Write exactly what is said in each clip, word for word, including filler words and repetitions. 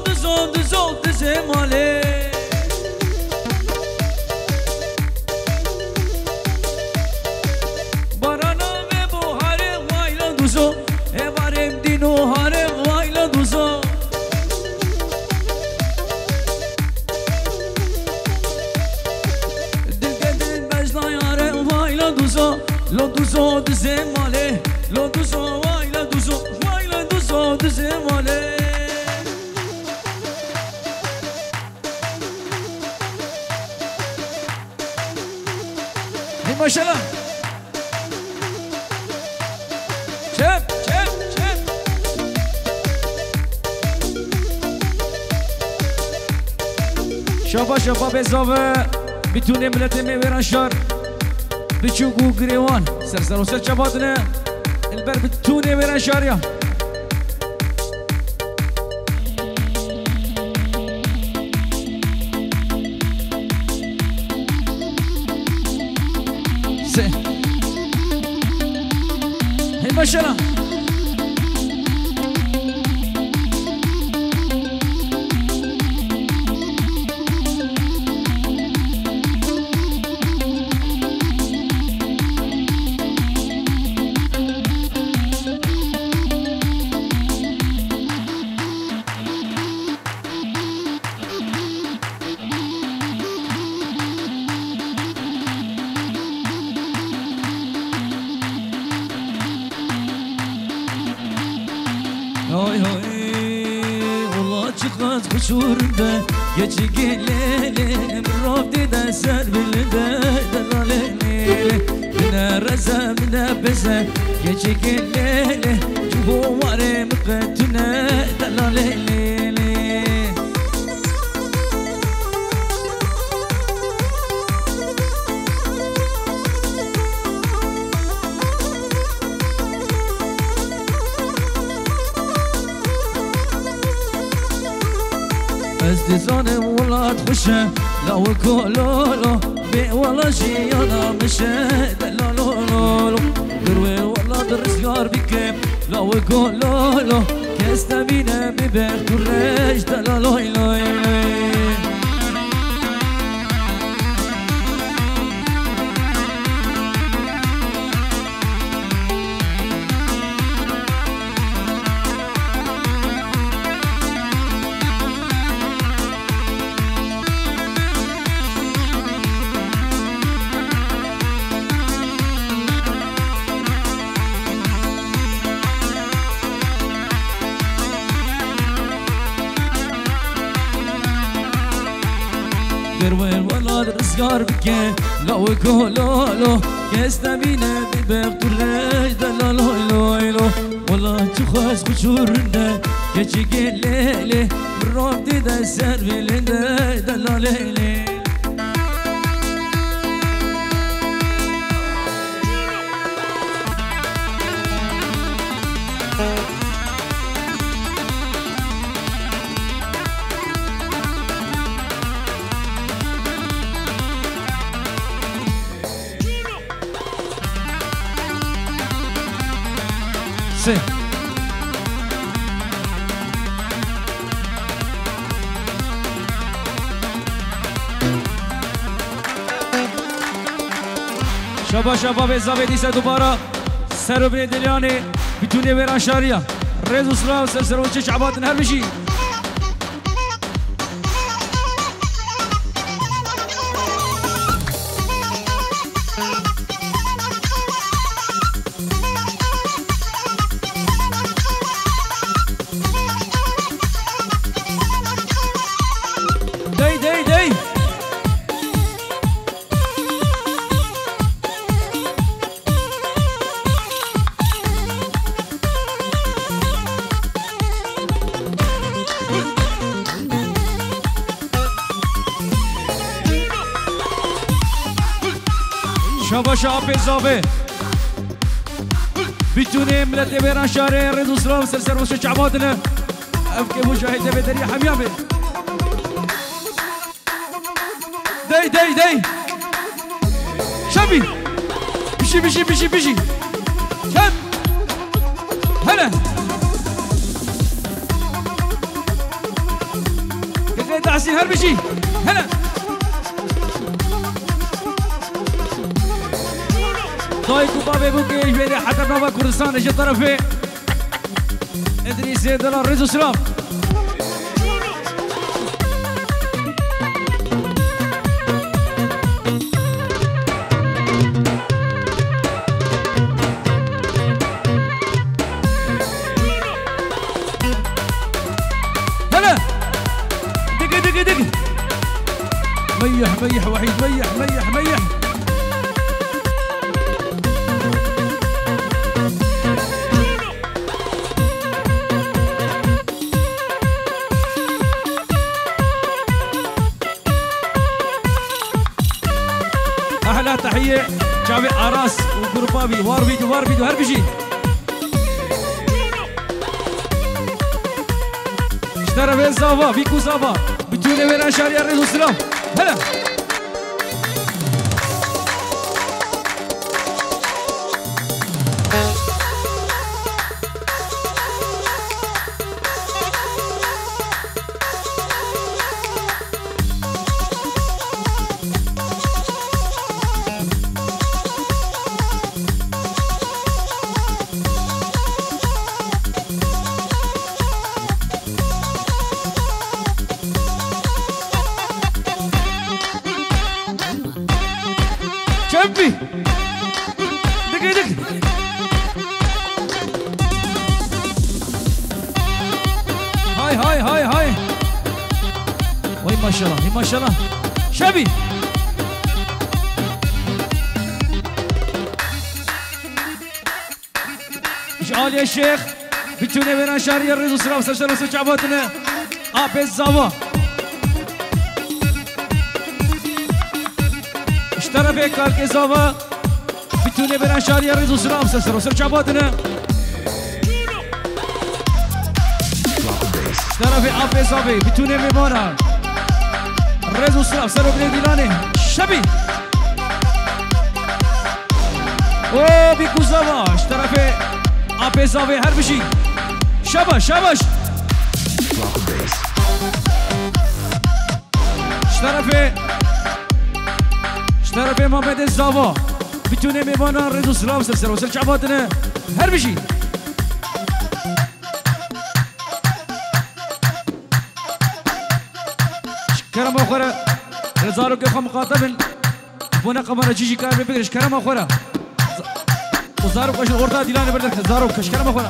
Duzo, duzo, dizê malê. Barana ve buharê vay la duzo. Evarê dîno harê vay la duzo. Dilke dil bejna yare vay la duzo. Lo duzo dizê malê. Lo duzo vay la duzo. Vay la duzo dizê malê. Hey maşallah. Çep, çep, çep. Şaba, şaba bezave. Bitûnê miletê me wêran şar. Biçûk û girêwan. Ser ser û ser çavatine. Elber bitûnê wêran şariya. Se. Hey maşallah. Hay hay, ola çiqas xuşûr be, geçî gelê lê, mirov dide ser bilinde, delalê lê lê. Mine reze, mine beze, geçê gelê lê, çubo warê min qetune, delalê lê lê. Ez dizanim welat xweş e, lawiko lolo, bê wela jiyana min şe, delalo lolo. Girwê welat rizgar bike, lawiko lolo, kes te bîne bê bext û reş, delaloy loy loy. Girwê welat rizgar bike, lawiko lolo, kes te bîne bê bext û reş, delaloy loy lo. Wela çi xweş xuşûr rinde, keçî gelê lê, mirov dide ser bilinde, delalê lê. Sê. Şaba şaba ve zavê dîse dubara. Ser û binê dilyanê, bitûnê wêran şariya. Rêz û silav ser ser û çi çabatin her bijî. Dey, dey, dey. Şabaşa apê zavê. Bitûnê miletê wêran şarê, rêz û silav ser ser weşê çavatine. Ev kêf û şahê devê derî hemiya bê. Dey, dey, dey. Şevî. Bijî, bijî, bijî, bijî. Şev. Hele. Ezî her bijî. Hele. Dayik û bavê bûkê ji wêrê heta nava Kurdistanê ji terefê Îdrîsê Delal, rêz û silav. Hele! Digi, digi, digi! Meyih, meyih, Wehîd, meyih, meyih, meyih! Ehla tehiyê çavê Aras û grupa wî, war bî, war bî, her bijî. Ji terefê Zava, Vîkû Zava, bi tûnê wêran şariya rêz û silav. Hele! Çempi. Digi, digi. Hay, hay, hay, hay. Vay maşallah, vay maşallah. Şebî. Ji aliyê Şêx, bi tûnê wêran şariya rêz û silav ser şer û ser çavatine. Apê Zava. Ji terefê Kalkê Zava, bi tûnê wêran şariya rêz û silav ser şer û ser çavatine. Ji terefê Apê Zavê, bi tûnê mêvana. Rêz û silav ser û binê dîlanê. Şebî. O, Bîkû Zava, ji terefê Apê Zavê her bijî. Şabaş, şabaş. Ji terefê, ji terefê Mamedê Zava. Bi tûnê mêvanan rêz û silav ser ser û ser çavatine. Her bijî. Ji kerema xwe re, li zarokê xwe miqate bin. Bo ne qamara cî jî karê bigire ji kerema xwe re. Û zarok ji orta dîlanê berdin, zarok ji kerema xwe re.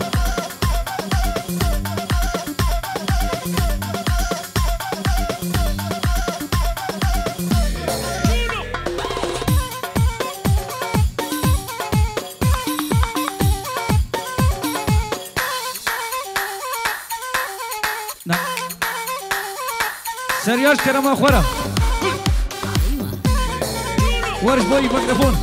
Na. Seryar kerema xwe re. Wer ji bo mikrofon.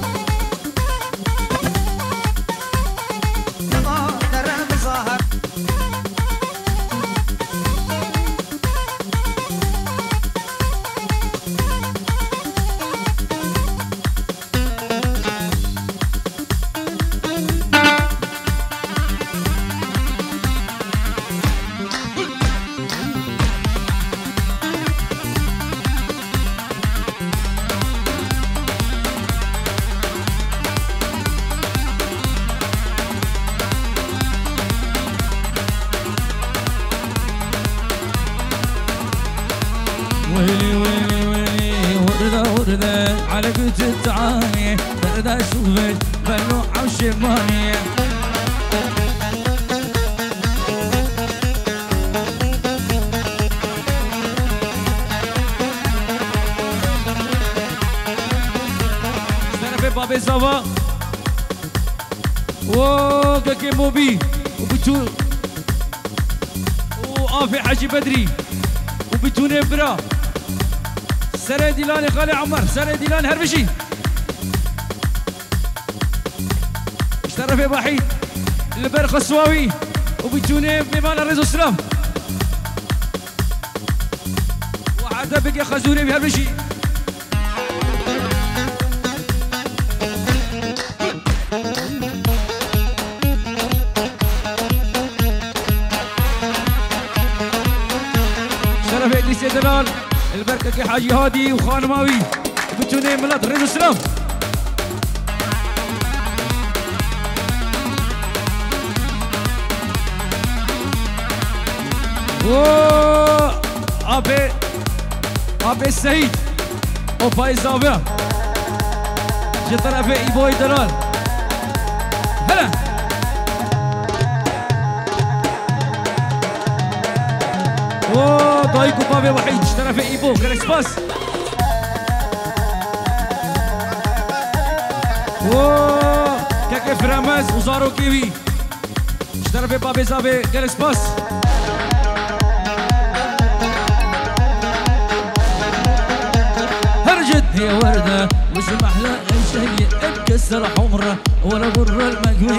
ويلي ويلي ويلي، وردة وردة على قد التعاني، بردة شوفت بلو عوش ماني. Şerefê Babê Zava. û Kekê Mobî û Bitû û Afê Hecî Bedrî û Bitûnê bira. Serê Dîlanê Xalê Emer, Serê Dîlan her bijî. Ji terefê Bahî li ber Xeswawî û Bitûnê mêvana rêz û silam. Û heta bike xezûrê wî her bijî. Şerefê Îdrîsê Delal. Li ber kekê Hacî Hadî û xanima wî, bitûnê milet rêz û silav. Wo, apê, apê Seyîd, opayê Zaviya. Ji terefê Îboyê Delal. Hele! Wo, dayik û bavê Wehîd, ji terefê Îbo, gelek spas. Wo, kekê Firamez û zarokê wî. Ji terefê Babê Zavê gelek spas. Her cid dê werde, û ji mehle eşeyi, em kesel humre, wele gurre el megwi.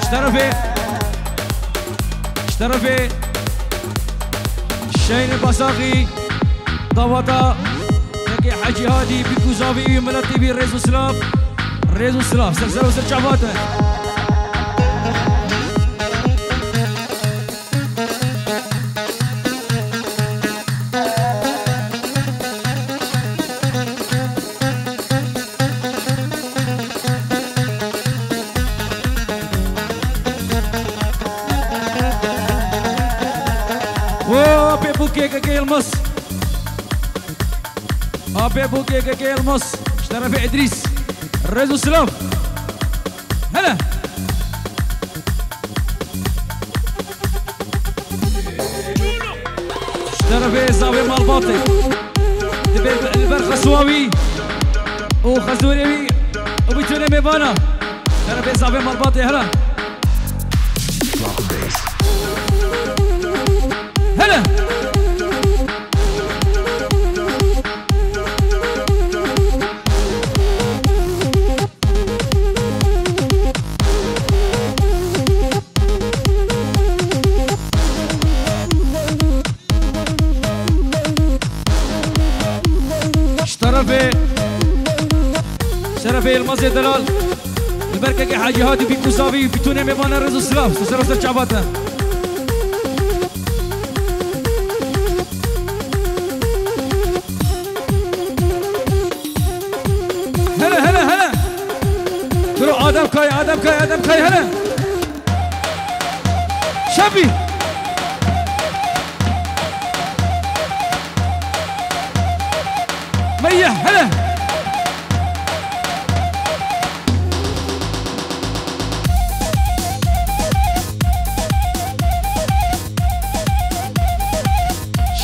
Ji terefê, ji terefê Şeynê Basaxî, davata Kekê Hecî Hadî, bîk û zavî wî, miletê wî, rêz û silav. Rêz û silav. Ser ser û ser çava te. Wo, apê bûkê kekê Yilmaz. Apê bûkê kekê Yilmaz. Ji terefê Idrîs. Rêz û silav. Hele. Ji terefê zavê malbatê. Dibê li ber xesuwa wî û xezûrê wî û bitûnê mêvana. Terefê zavê malbatê, hele. Hele. Ji terefê, ji terefê Yilmazê Delal, li ber kekê Hecî Hadî, bîk û zavî, bitûnê mêvana, rêz û silav. Ser ser û ser çava te. Hele, hele, hele. Duro Adem Kaya, Adem Kaya, Adem Kaya, hele. Şebî. Meyeh, hele.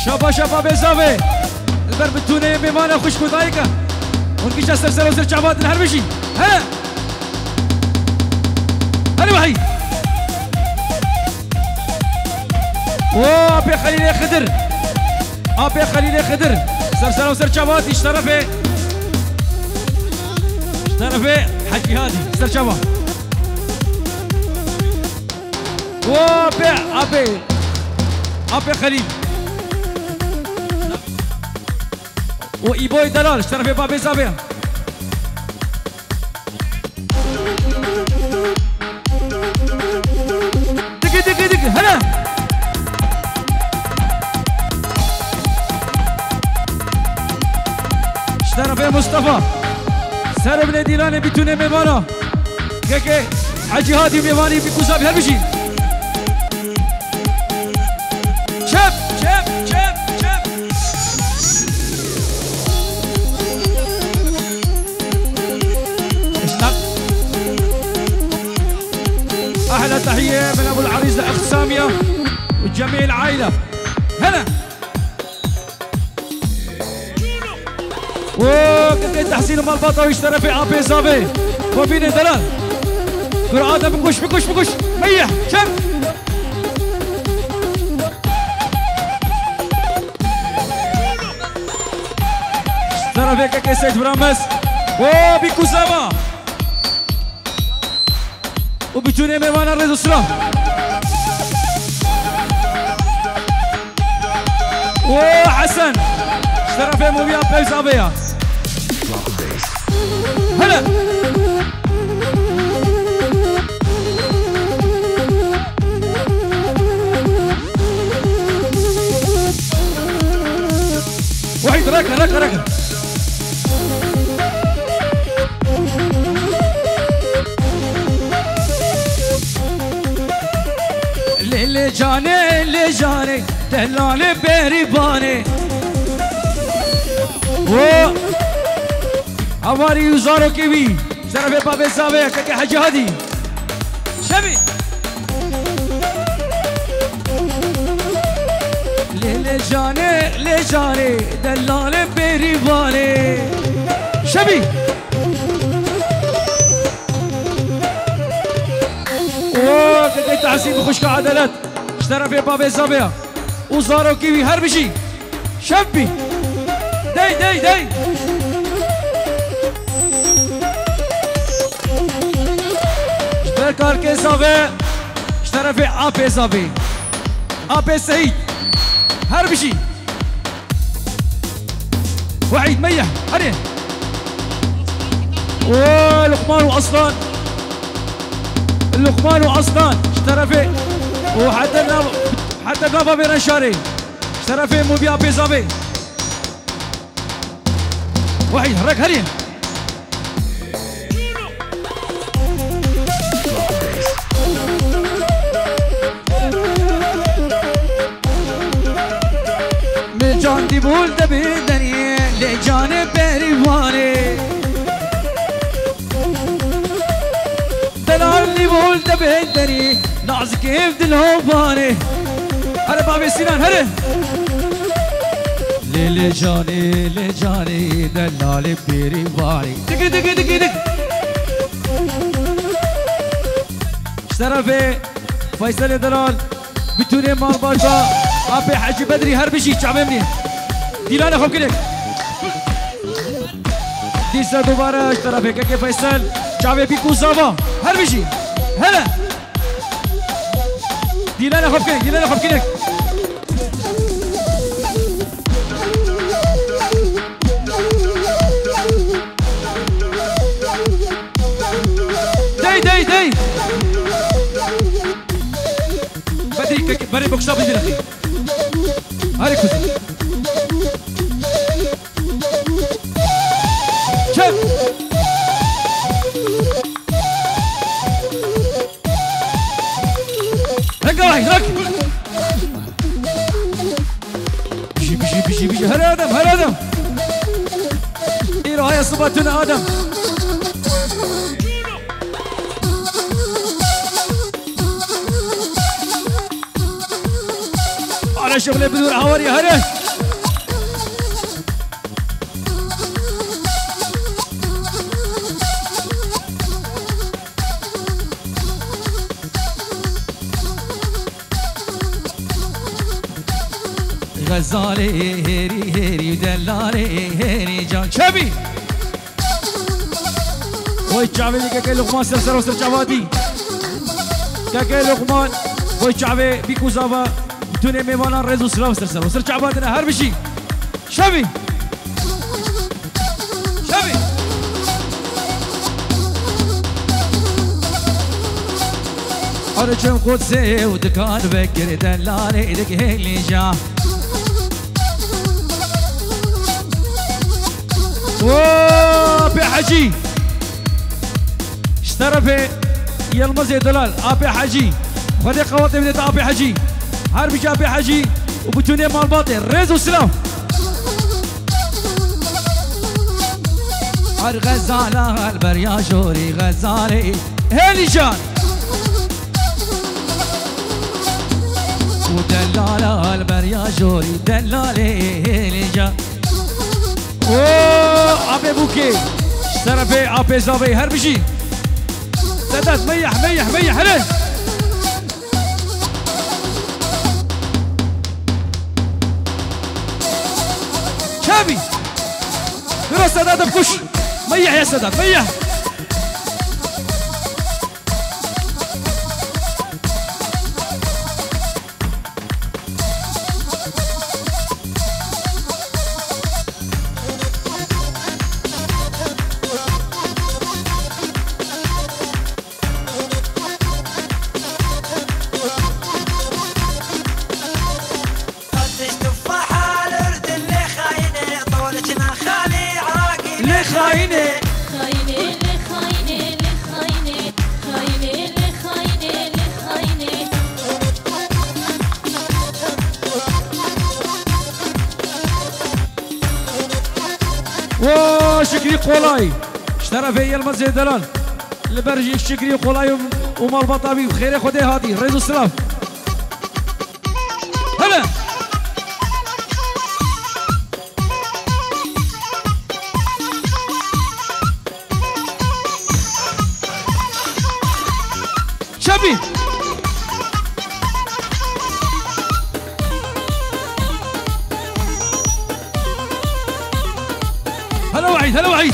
Şaba şaba bezavê. Li ber bitûnê mêvana xwişk û dayika. Hûn gişa ser ser û ser çava din, her bijî. He. Hadi wahî. O apê Xelîlê Xidir. Apê Xelîlê Xidir. Ser ser û ser çava, ji terefê. Ji terefê Hecî Hadî. Ser çava. O apê, apê. Apê Xelîl. O Îboyê Delal, ji terefê Babê Zavê. Digi, digi, digi, hele! Ji terefê Mustafa. Ser binê dîlanê bitûnê mêvana. Kekê Hecî Hadî mêvanî bîk û zavî, her bijî. Çep, çep, çep, çep. Eşnaq. Ehla tehiyye min Ebul Erîz li Ex Samiye û cemî el aîle. Hele. Wo, kekê Tehsîn malbata wî ji terefê Apê Zavê. Xwebînê delal. Kur Adem bikuş, bikuş, bikuş. Meyeh, çep. Ji terefê kekê Seyîd Biramez. Wo, bîk û zava. û bitûnê mêvana rêz û silav. Wo Hesen, ji terefê Moviya Pevza Bêya. Hele! Reke, reke. Lê lê canê, lê canê, delalê berîvanê. Wo, hawarî û zarokê wî, şerefê babê zavê, kekê Hecî Hadî. Şevî. Lê lê canê, lê canê, delalê berîvanê. Şevî. O, kekê Tahsîn bi xwişka Edalet. Ji terefê bavê zavê ya. Û zarokî wî her bijî. Şevbî. Dey, dey, dey. Ji ber karkê zavê, ji terefê apê zavê. Apê Seyîd. Her bijî. Wehîd Meyeh, herê. Û Luqman û Aslan. Luqman û Aslan, ji terefê. Û heta nav, heta nava vê reşarê. Ji terefê Mûbî apê zavê. Wehîd, rek herê. Min can dîbûl de bi derî, lê canê berîvanê. Delal dîbûl de bi derî, nazikê dilovanê. Here bavê Sînan, here. Lê lê canê, lê canê, delalê berîvanê. Digi, digi, digi, dig. Ji terefê Feyselê Delal, bitûnê malbata, apê Hecî Bedrî her bijî, çavê min ê. Dîlanê xwe bikinek. Dîsa dubare ji terefê kekê Feysel, çavê bîk û zava, her bijî. Hele. Dîlanê xwe bikinek, dîlanê xwe bikinek. Dey, dey, dey. Bedî, ke-, berê boksa bidî lexî. Harî kuzum. Çek. Rek, rek, rek. Bijî, bijî, bijî, bijî. Her adam, her adam. Îro haya siba tune adam. Are şevle bidur hawarî, here. Xezalê hêrî hêrî, delalê hêrî can. Çevî! Oy çavê dî kekê Luqman ser ser o ser çava dî. Kekê Luqman, oy çavê bîk û zava, tunê mêvanan rêz û silav ser ser o ser çava dine her bijî. Şevî! Şevî! Arçem Qudsê û dikan vekir delalê dik hêlî ca. Wo, apê Hecî. Ji terefê Yilmazê Delal, apê Hecî. Xwedê qewatê bidête apê Hecî. Her bijî apê Hecî û bitûnê malbatê. Rêz û silav. Her xezala her berya jorî xezalê hêlî can. Û delala her berya jorî delalê hêlî can. O apê Bûkê. Ji terefê apê Zavê her bijî. Sedat meyeh, meyeh, meyeh, hele. Çavî! Biro Sedat bikuş! Meyeh ya Sedat, meyeh! Xayinê. Xayinê, lê xayinê, lê xayinê. Xayinê, lê xayinê, lê xayinê. Wo Şikrî Qolay. Ji terefê Yilmazê Delal. Li ber Şikrî Qolay û, û malbata wî bi xêrê Xwedê hatî. Rêz û silav. Hele. Şebî. Hele Weîd, hele Weîd.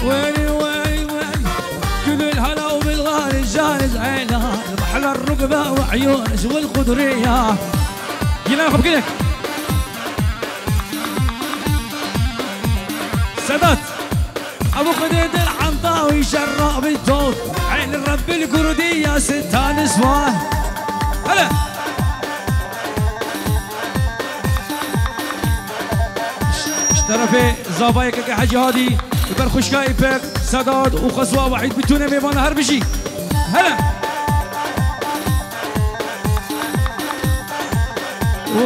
ويلي ويلي ويلي، كل الهلا وبالغالي جاني زعيلة، محلى الرقبة وعيونك والقدرية. يلا خب كلك. سادات. أبو خديد العنطاوي شراب التوت، عين الرب الكردية ستة نسوان. هلا. Ji terefê Zavayê Keke Hecî Hadî, li ber xwişka Îpek, Sedat û Xeswa Wehîd bi tûnê mêvana her bijî. Hele! Û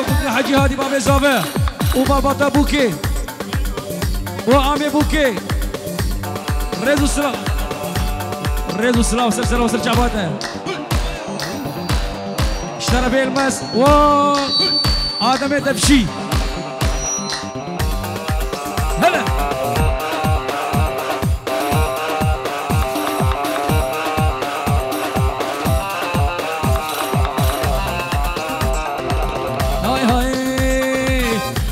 Keke Hecî Hadî bavê Zave û malbata Bûkê. û Amê Bûkê. Rêz û silav. Rêz û silav ser ser û ser çavate. Ji terefê Yilmaz û Ademê Defşî. Hele. هاي هاي،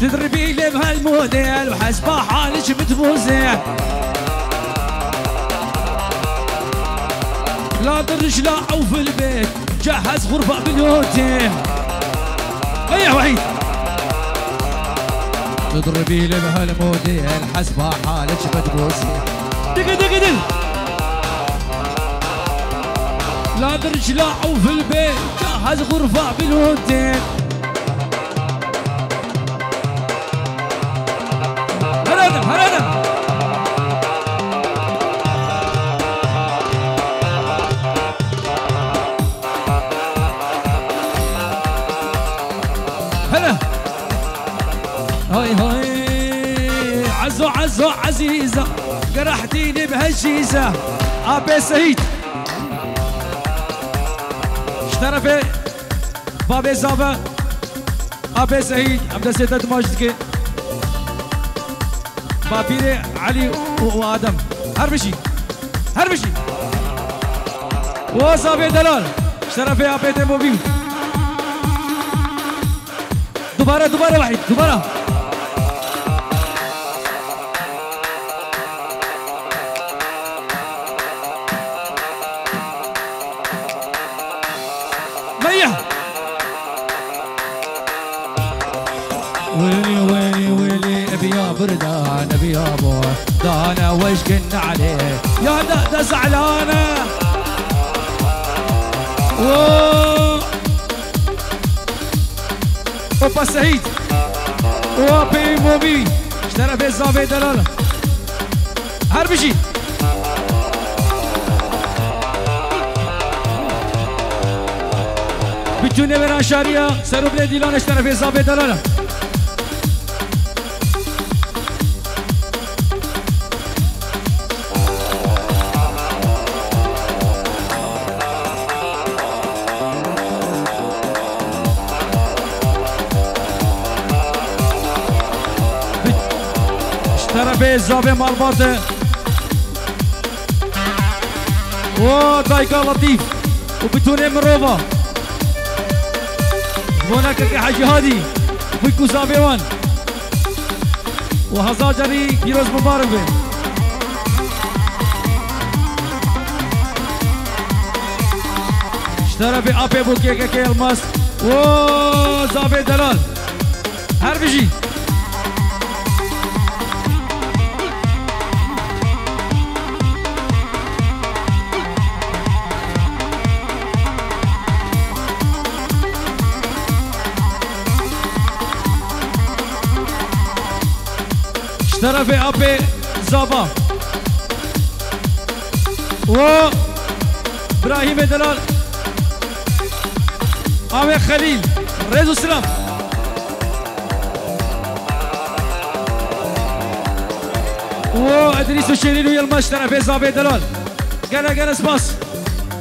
تضربي لي بهالموديل وحسب حالك بتفوزي. لا ضرش لا عوف البيت، جهز غرفة بالهوتيل. هيا وحيد. تضربي لي بهالموديل، حسب حالك بتفوزي. دقي دقي دقي. لا ضرش لا عوف البيت، جهز غرفة بالهوتيل. هلا آدم، هلا آدم. هلا. هاي هاي. عزو عزو عزيزة، جرحتيني بهالجيزة. Apê Sehîd. Ji terefê Bavê Zave, Apê Sehîd, em destê te dimaş dike. Bapîrê Elî û, û Adem. Her bijî. Her bijî. Û Zavê Delal. Ji terefê Apê Têmovî. Dubare, dubare Wehîd, dubare. Meriye. ويلي ويلي ويلي، ابي يا بردان، ابي يا بو، دانا وش قلنا عليه، يا دا، دا زعلانه. و Opa Sehîd. Opa Peymomi. Ji terefê Zavê Delal. Her bijî. Bitûnê veran şariya, ser û bilê dîlan ji terefê Zavê Delal. Ji terefê Zavê Malbatê. O dayka Letîf û bitûnê mirova. Bona keke Hecî Hadî, bûy ku zavê wan. Û hezar carî pîroz mubarek be. Ji terefê apê bû kekeke Yilmaz. Wo zavê delal. Her bijî. Ji terefê apê Zaba. Wo Brahîmê Delal. Amê Xelîl. Rêz û silam. Wo Edrîs û Şêrîn û Yilmaz ji terefê Zavê Delal. Gele gele spas.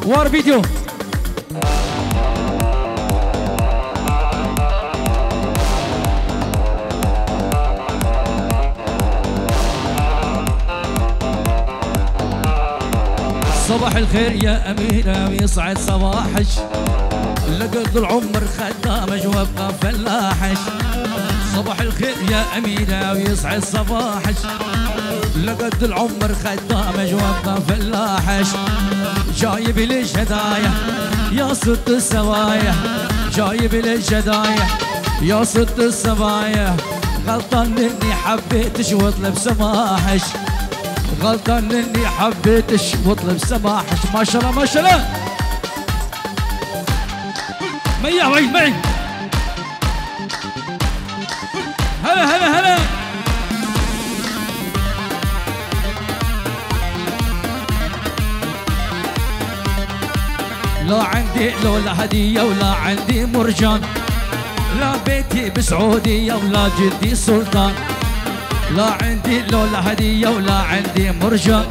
War video. صباح الخير يا أميرة ويسعد صباحك. لقد العمر خدامك وابقى فلاحك. صباح الخير يا أميرة ويسعد صباحك. لقد العمر خدامك وابقى فلاحك. جايب لك هدايا يا ست السوايا. جايب لك هدايا يا ست السوايا. غلطان إني حبيتش واطلب سماحش. غلطان إني حبيتش واطلب سماحش. ما شاء الله، ما شاء الله. مية وعيد معي. هلا، هلا، هلا. لا عندي لولا هدية ولا عندي مرجان. لا بيتي بسعودية ولا جدي سلطان. لا عندي لولا هدية ولا عندي مرجان.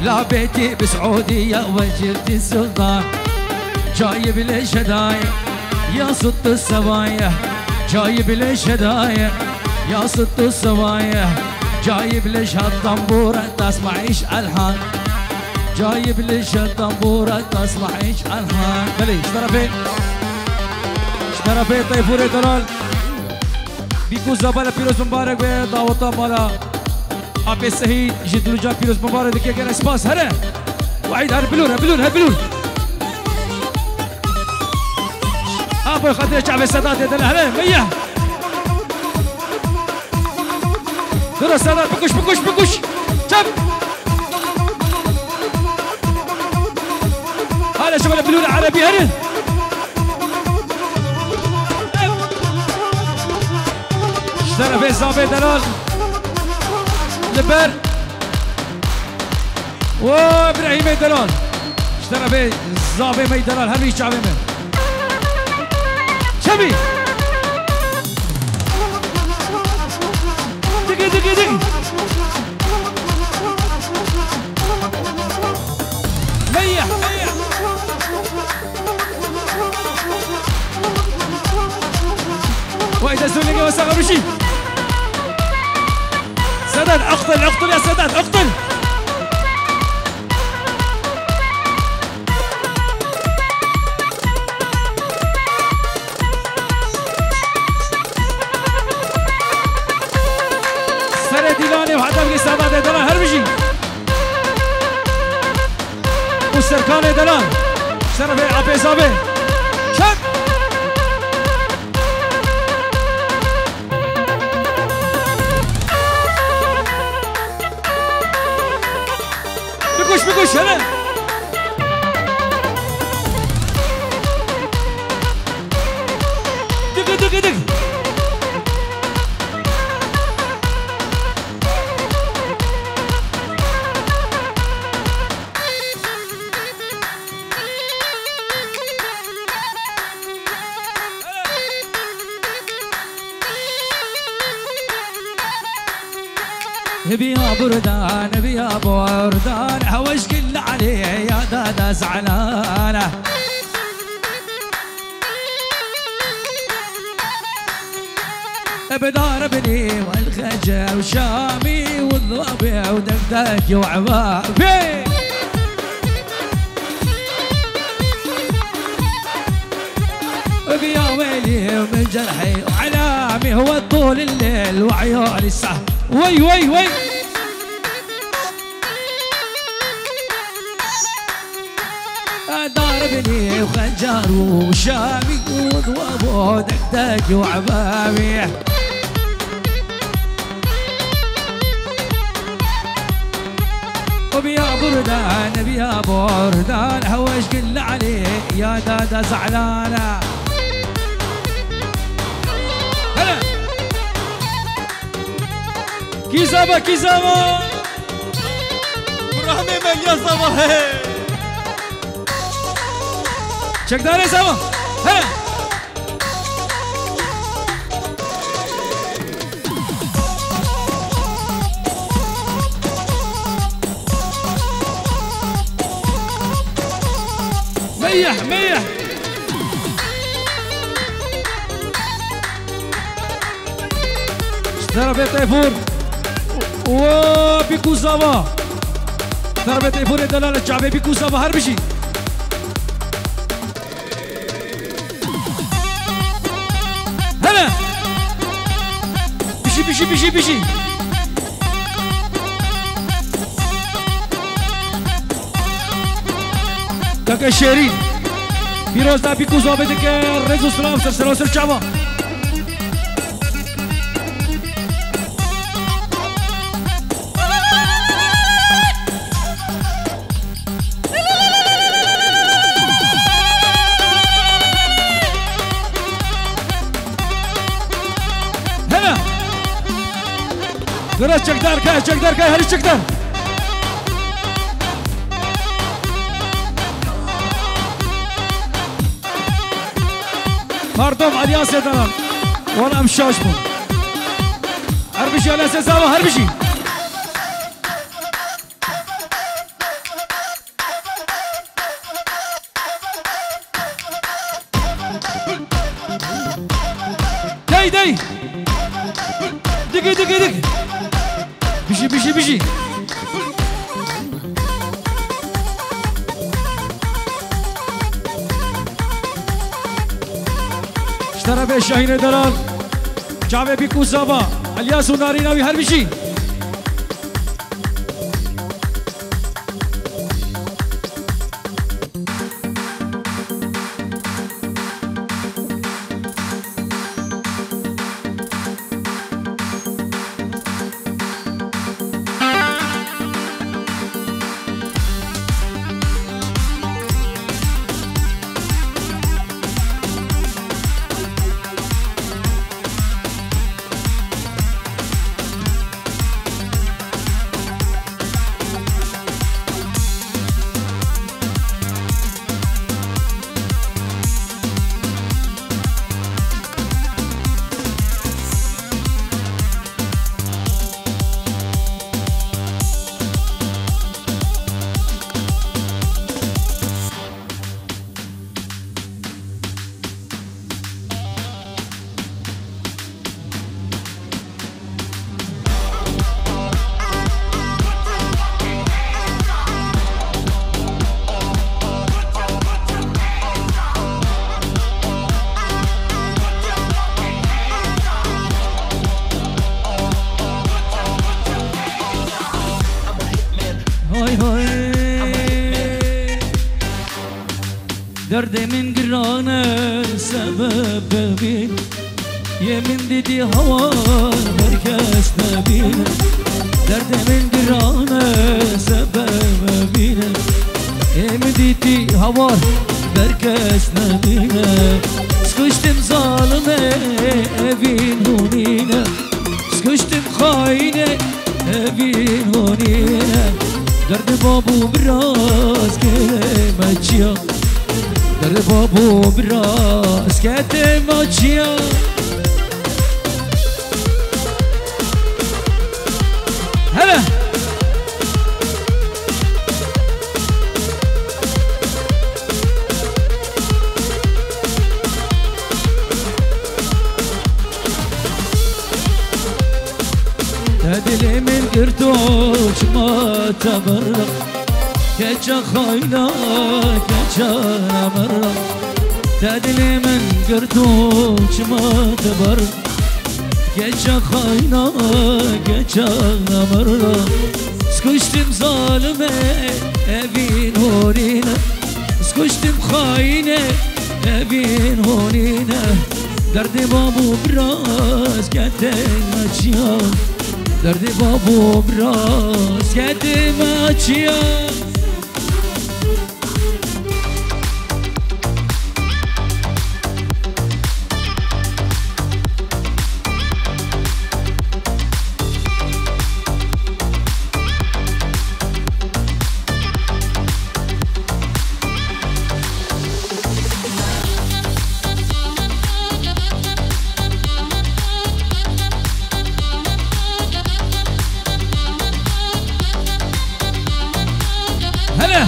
لا بيتي بسعودية ولا جدي سلطان. جايب لي شدايا يا ست السوايا. جايب لي شدايا يا ست السوايا. جايب لي شهالطنبورة تسمعيش ألحان. جايب لي شهالطنبورة تسمعيش ألحان. بلي، ايش طرفين؟ ايش طرفين؟ طيفورة دلال. Bîkû Zabala pîroz mubarek be, daweta mala Apê Sehîd ji Dûlûca pîroz mubarek dike, gere spas here. Wahîd her bilûr, her bilûr, her bilûr. Apo xatirê çavê Sedatê dene here, meye. Duro Sedat, bikuş, bikuş, bikuş. Çap. Hala şöyle bilûr erebî here. Ji terefê Zavê Delal. Li ber. Wo Îbrahîmê Delal. Ji terefê Zavê me Delal. Her wî çavê me. Çemî. Digi, digi, digi. Meyye, meyye. وإذا سوني قوي ساقا بشي. سداد، اقتل، اقتل يا سداد، اقتل. Serê Dîlanê û hedefkî Sedatê Delal her bijî. Û Serkanê Delal. Şerefê Apê Zabê. Çek! Bikuş, bikuş, hele! Dik, dik, dik. بيا بردان، بيا بردان، هوش كل عليه يا دادا زعلانه. بدار بني والخجر وشامي والذوبي ودقدق وعبابي. يا ويلي من جرحي وعلامي هو طول الليل وعيوني السهر. وي، وي، وي. ضاربني وخنجر وشامي وضوابه دقدق وعبابي. وبيا بردان، بيا بردان، هوش قل علي يا دادا زعلانة. هلا. كي زابا، كي زابا. برهمي من يا زابا، هي. چکدارê Zava. He. Meyeh, meyeh. Ji terefê Teyfûr û Bîkû Zava. Terefê Teyfûrê delal çavê Bîkû Zava her bijî. Hele! Bijî, bijî, bijî, bijî. Kaka Şêrîn. Pîroz da Bîkû Zava dike, rêz û silav ser, ser, ser çava. Hele! Biraz çekdar kay, çekdar kay, herî çekdar. Pardon, Aliyasê danan. Wan em şaş bûn. Her bijî Aliyasê Zava, her bijî. Dey, dey. Digi, digi, digi. Bijî, bijî, bijî. Ji terefê Şahînê Delal, çavê Bîkû Zava, Elyas û Narîna wî her bijî. Hay hay. Derdê min giran e, sebeb bibîn. Yê min dîtî hawar her kes nebîne. Derdê min giran e, sebeb bibîne. Yê min dîtî hawar her kes nebîne. Sıkıştım zalime, evin hunine. Sıkıştım haine, evin honine. Derdê babû biraz kême çiya. Derdê babû biraz kême çiya. Hele. Te dilê min girto çima te birra. Keça xayna, keça namerra. Te dilê min girto çima te bar. Keça xayna, keça namerda. Skuştim zalime, evîn horîne. Skuştim xayne, evîn horîne. Derdê bab û biraz kete me çiya. Derdê bab û biraz kete me çiya. Hele!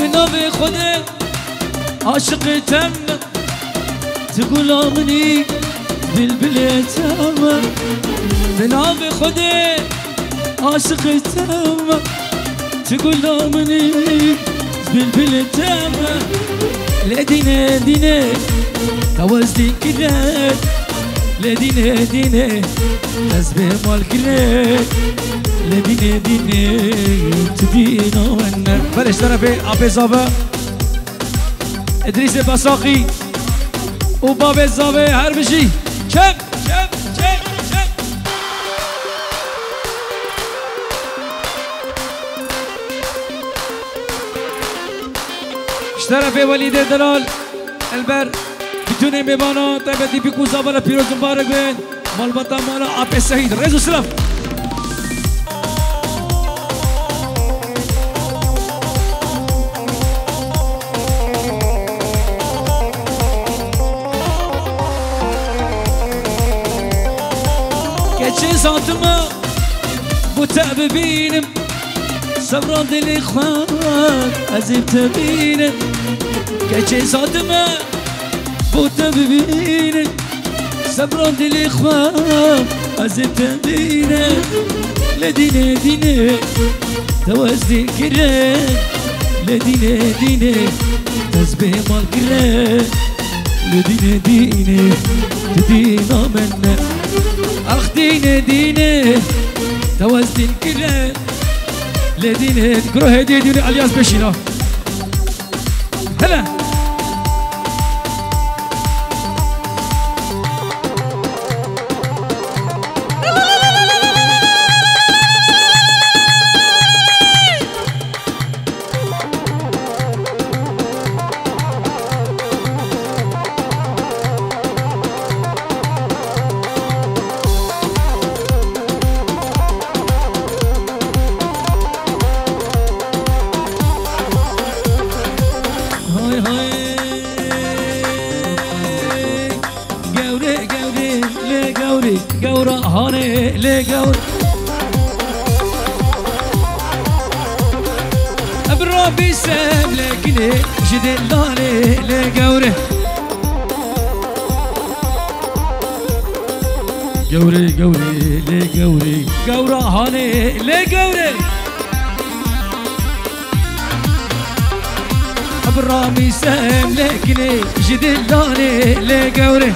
Bi navê Xwedê aşiqê te me, tu gula min î, bilbilê te me. Bi navê Xwedê aşiqê te me, tu gula min î, bilbilê te me. Lê dîne dîne te wez dîn kire. Lê dîne dîne ez bê mal kire. Lê dîne dîne tu dîna min ne. Belê ji terefê apê zave. Îdrîsê Besaqî û bavê zavê her bijî. Çep, çep, çep, çep. Ji terefê Welîdê Delal, Elber, bütünê mêvana, taybetî bîk û zava re pîroz û mibarek bên. Malbata mala Apê Sehîd. Rêz û silav. Keçê zatime bo te bibînim. Sebra dilê xwe ez ê te bînim. Keçê zatime bo te bibînim. Sebra dilê xwe ez ê te dîne. Lê dîne dîne te wez dîn kire. Lê dîne dîne ez bê mal kire. Lê dîne dîne tu dîna min ne. Ax dîne dîne te wez dîn kire. Lê dîne kuro hêdî dîne Alyaz Beşîna. Hele. Hay hay. Gewre, gewre, lê gewre, gewra hanê, lê gewre. Ebra bîsem lê kinê, ji dilanê, lê gewre. Gewre, gewre, lê gewre, gewra hanê, lê gewre. Bi ramî sem lê kinê, ji dilanê lê gewre.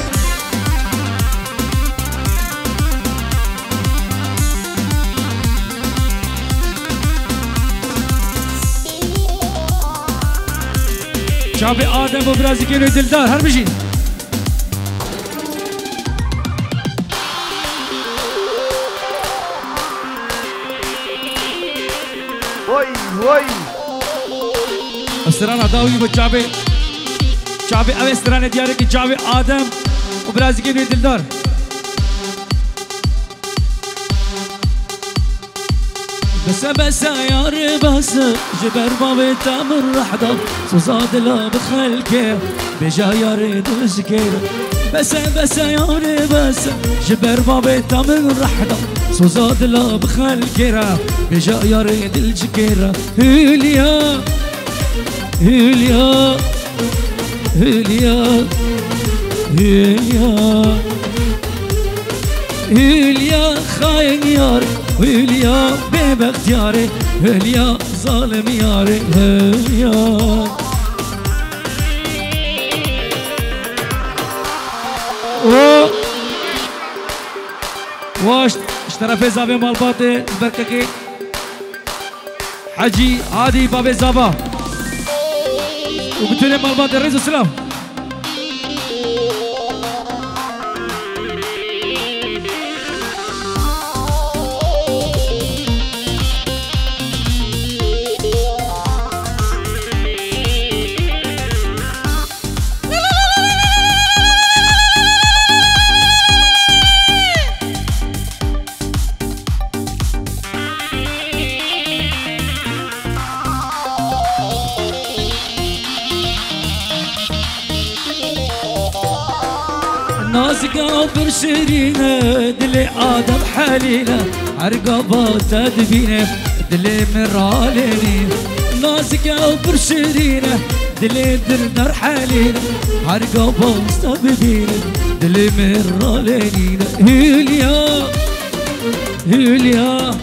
Çavê Adem û birazîkê wê dildar, her bijîn. Vay, vay. Strana dawî bo çavê, çavê ev stranê diyarê ki çavê Adem û birazîkê wê dildar. Bese bese yarê bese, ji ber bavê te min reh da, soza dila bi xelkê, bêja yarê dil ji kê re. Bese bese yarê bese, ji ber bavê te min reh da, soza dila bi xelkê re, bêja yarê dil ji kê re. Hülya, Hülya, Hülya, Hülya, Hülya xain yar, Hülya bêbextiyarê, Hülya zalim yarê, Hülya. O waşt, ji terefê zavê malbatê, berkekê. Hecî Adî Babê Zava û bitûnê malbatê rêz û silav. Nazika pir şirîn e, dilê Adem Helîl e, her gava te dibîne, dilê min ralênî. Nazika pir şirîn e, dilê Dildar Helîl e, her gava te bibîne, dilê min ralênîne. Hülya, Hülya,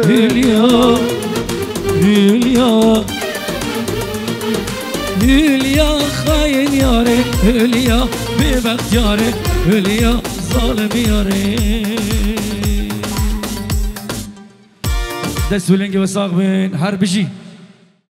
Hülya, Hülya, Hülya xain yarê, Hülya bêbextiyarê, Hülya zalim yarê. Dest û lingê we sax bin, her bijî.